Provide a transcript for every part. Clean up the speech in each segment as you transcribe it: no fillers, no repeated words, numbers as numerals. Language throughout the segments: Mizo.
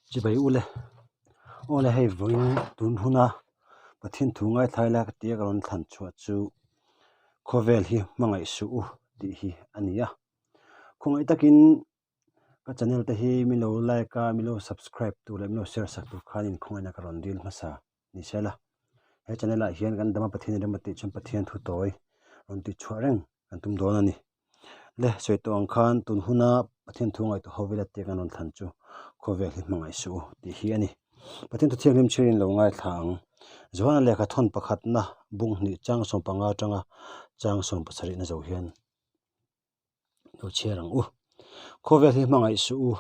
Chibai ule, aw le hei vawiin tun huna Pathian thu ngaithlai la ka tia ka rawn thlan chhuah chu khawvel hi hmangaih suh u tih hi a ni a. Khawngaih takin ka channel te hi min lo like a, min lo subscribe tur leh min lo share sak tur khan inkhawngaihna ka rawn dil hmasa ni se la. He channel ah hian kan dama Pathian rem a tih chuan Pathian thu tawi rawn tih chhuah reng kan tum dawn a ni. Le sawi tawh ang khan tun huna Pathian thu ngaihtuah ho vela tia kan rawn thlan chu khawvel hi hmangaih suh u tih hi a ni. Pathian thu thianghlim chhirin lo ngaithla ang. Johana lehkha thawn pakhatna bung hnih chang 15 atanga chang 17 na zo hian lo chhiar ang u. Khawvel hi hmangaih suh u,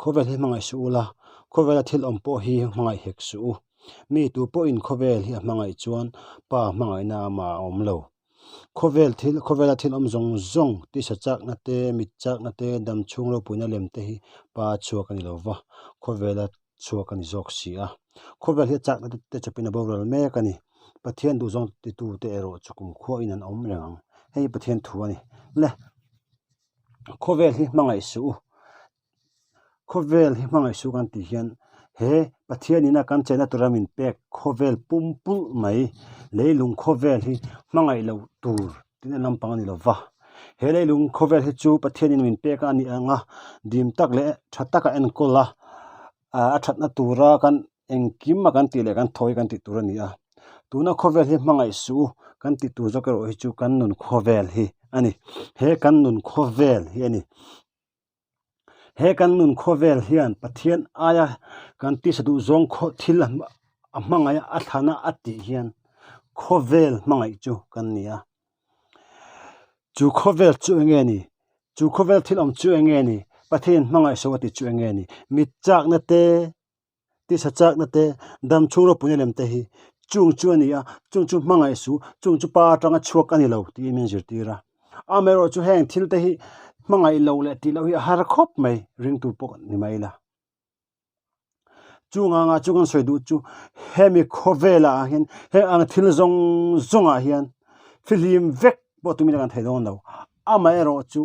khawvel hi hmangaih suh ula, khawvela thil awm pawh hi hmangaih hek suh u. Mi tu pawhin khawvel hi a hmangaih chuan Pa hmangaihna amah a awm lo. Khawvel thil khawvela thil awm zawng zawng tisa chakna te, mit chakna te, dam chhung ropuina lem te hi Pa chhuak a ni lo va, khawvela chhuak a ni zawk si a. Khawvel hi a chakna te chawpin a boral mek a ni. Pathian duhzawng titute erawh chu kumkhuain an awm reng ang. Hei hi Pathian thu a ni. Le, khawvel hi hmangaih suh u. Khawvel hi hmangaih suh kan tih hian he Pathian ina kan chenna tura min pek khawvel pum pulh mai leilung khawvel hi hmangaih loh tur tihna lampang a ni lo va. He leilung khawvel hi chu Pathian in min pek a ni ang a, dim tak leh tha taka enkawl a, a thatna tura kan engkim a kan tih leh kan thawi kan tih tur a ni a. Tuna khawvel hi hmangaih suh u kan tih tur zawk erawh hi chu kan nun khawvel hi a ni. He kan nun khawvel hi a ni. He kan nun khawvel hian Pathian aia kan tisa duh zawng khaw thil a hmangaih a thlan a a tih hian khawvel hmangaih chu kan ni a. Chu khawvel chu eng nge ni? Chu khawvel thil awm chu eng nge ni? Pathian hmangaih so a tih chu eng nge ni? Mit chakna te tisa chakna te, dam chhung ropuina lem te hi chung chu a ni a, chung chu hmangaih suh, chung chu pa atanga chhuak a ni lo tiin min zirtir a. Amaherawhchu chu heng thil te hi hmangaih loh leh tih loh hi a har khawp mai ringtu pawh ni mai la. Chung anga chu kan sawi duh chu hemi khawvelah hian heng ang thil zawng zawngah hian fihlim vek pawh tumin kan thei dawn lo. Amaherawh chu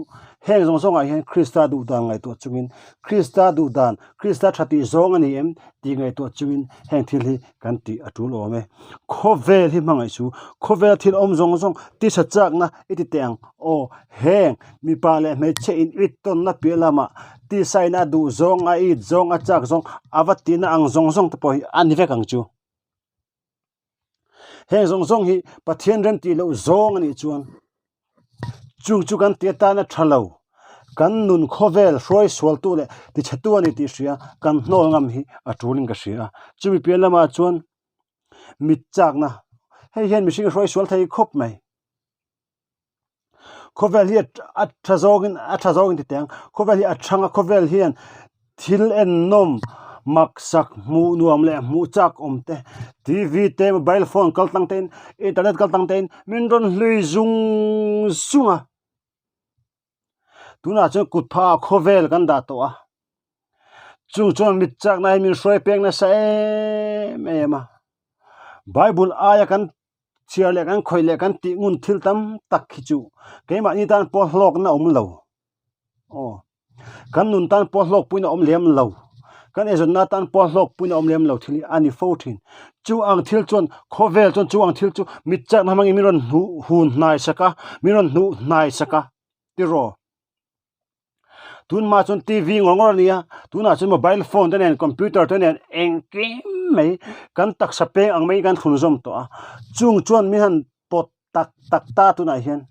heng zawng zawngah hian Krista duh dan ngaihtuah chungin, Krista duh dan, Krista tha tih zawng a ni em tih ngaihtuah chungin heng thil hi kan tih a tul awm e. Khawvel hi hmangaih chu khawvel thil awm zawng zawng tisa chakna i ti teh ang aw. Heng mipa leh hmeichhia in it tawnna piah lamah tisa in a duh zawng, a it zawng, a chak zawng, a va tihna ang zawng zawng te pawh hi a ni vek ang chu. Heng zawng zawng hi Pathian rem tih loh zawng a nih chuan chung chu kan tih atana tha lo, kan nun khawvel hruai sualtu leh tichhetu a ni tih hria kan hnawl ngam hi a tulin ka hria a. Chumi piah lamah chuan mit chakna, hei hian mihring a hruai sual thei khawp mai. Khawvel hi a tha zawngin a tha zawngin ti teh ang khawvel hi a thang a khawvel hian thil ennawm maksak hmuh nuam leh hmuh chak awm te T_V te mobile phone kal tlang te in internet kal tlang te in min rawn hlui zung zung a tunah chuan kut phah ah khawvel kan dah tawh a chung chuan mit chakna hi min hruai pek nasa em em a bible aia kan chhiar leh kan khawih leh kan tih ngun thil tam tak hi chu keimahni tan pawh hlawkna awm lo aw kan nun tan pawh hlawk puina awm lem lo kan eizawnna tan pawh hlawk puina awm lem lo thil hi a ni fo thin chu ang thil chuan khawvel chuan chu ang thil chu mit chakna hmangin min rawn hnuh hun hnai sak a min rawn hnuh hnai sak a tiraw. Tunhma chuan T_V ngawr ngawr a ni a, tunah chuan mobile phone te nen computer te nen engkim mai kan taksa peng ang mai kan thlun zawm tawh a, chung chuan min han pawt tak tak ta tunah hian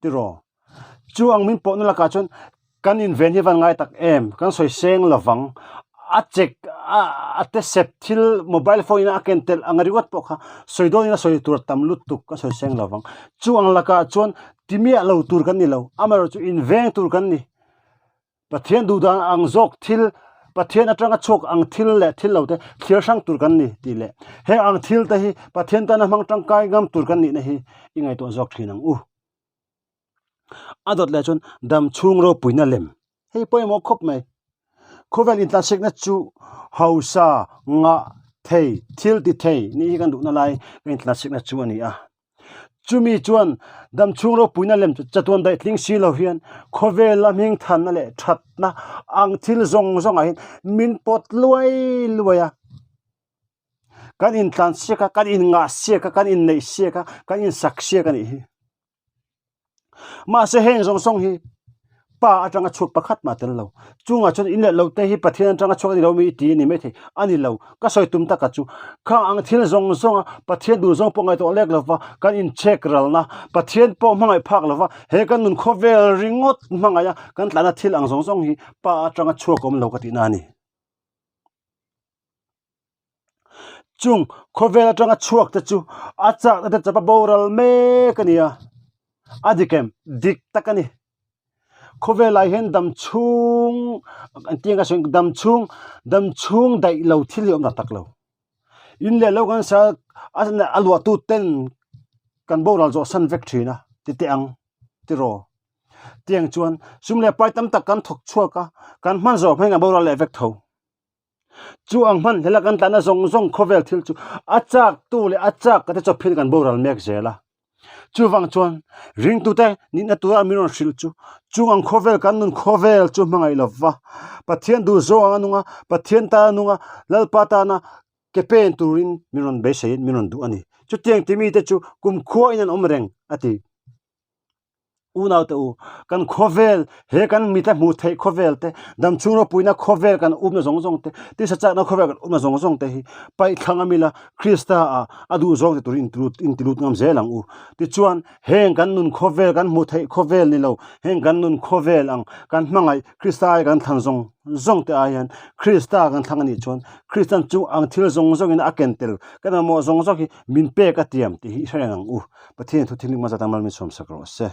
tiraw chu ang min pawhna lakah chuan kan inven hi a van ngai tak em kan sawi seng lovang a chek a a te sep thil mobile phone in a ken tel ang ringawt pawh kha sawi dawnin a sawi tur tam lutuk ka sawi seng lovang chu ang lakah chuan Ti miah lo tur kan ni lo, amaherawhchu inveng tur kan ni. Pathian duhdan ang zawk thil, Pathian atanga chhuak ang thil leh thil lo te thlir hrang tur kan ni tih leh heng ang thil te hi Pathian tana hmang tangkai ngam tur kan nihna hi i ngaihtuah zawk thin ang u. A dawt leh chuan dam chhung ropuina lem hei pawimawh khawp mai. Khawvel intlansikna chu hausa, ngah thei, thil ti thei nih hi kan duhna lai kan intlansikna chu a ni a. Chumi chuan damchhung ropuina lem chu chatuan daih tling si lo hian khawvela hmingthanna leh thatna ang thil zawng zawngah hian min pawt luai luai a. Kan intlan siak a, kan inngah siak a, kan inneih siak a, kan insak siak a nih hi. Mahse heng zawng zawng hi Pa atanga chhuak pakhat mah tel lo. Chungah chuan in leh lo te hi Pathian atanga chhuak a ni lo mi i ti a ni maithei. A ni lo. Ka sawi tum taka chu khang ang thil zawng zawnga Pathian duh zawng pawh ngaihtuah lek lova kan inchek ralna, Pathian pawh hmangaih phak lova he kan nun khawvel ringawt hmangaih a kan tlahna thil ang zawng zawng hi Pa atanga chhuak awm lo ka tihna a ni. Chung khawvel atanga chhuak te chu a chakna te chapa boral mek a ni a, a dik em? Dik tak a ni. Khawvelah hian dam chhung engtin ka sawi dam chhung dam chhung daih lo thil hi a awm tak tak lo. In leh lo kan sa a luahtu ten kan boral zawh san vek thin a ti teh ang tiraw. Tiang chuan sum leh pai tam tak kan thawk chhuak a, kan hman zawh hmangin a boral leh vek tho. Chu ang hman hlela kan tlanna zawng zawng khawvel thil chu a chak tu leh a chak ka te chawp hian kan boral mek zel a. Chuvang chuan ringtute nihna tura min rawn hrilh chu chung ang khawvel kan nun khawvel chu hmangaih lo va, Pathian duh zawng anga nunga, Pathian tana nunga, Lalpa tana ke pen turin min rawn beiseiin min rawn duh a ni. Chutiang timi te chu kumkhua in an awm reng a ti. Unaute u, kan khawvel, he kan mite hmuh theih khawvel te, damchhung ropuina khawvel kan umna zawng zawng te, tisa chakna khawvel kan umna zawng zawng te hi paihthlang a mila Krista ah a duh zawng te turin inti lut ngam zel ang u. Tichuan, heng kan nun khawvel, kan hmuh theih khawvel ni lo, heng kan nun khawvel ang kan hmangaih Krista ai kan thlang zawng zawng te ai hian Krista kan thlang a nih chuan Kristan chu ang thil zawng zawngin a ken tel kan mamawh zawng zawng hi min pek a tiam tih hi i hre reng ang u. Pathian thu thil hmasa tan mal min sawmsak rawh se.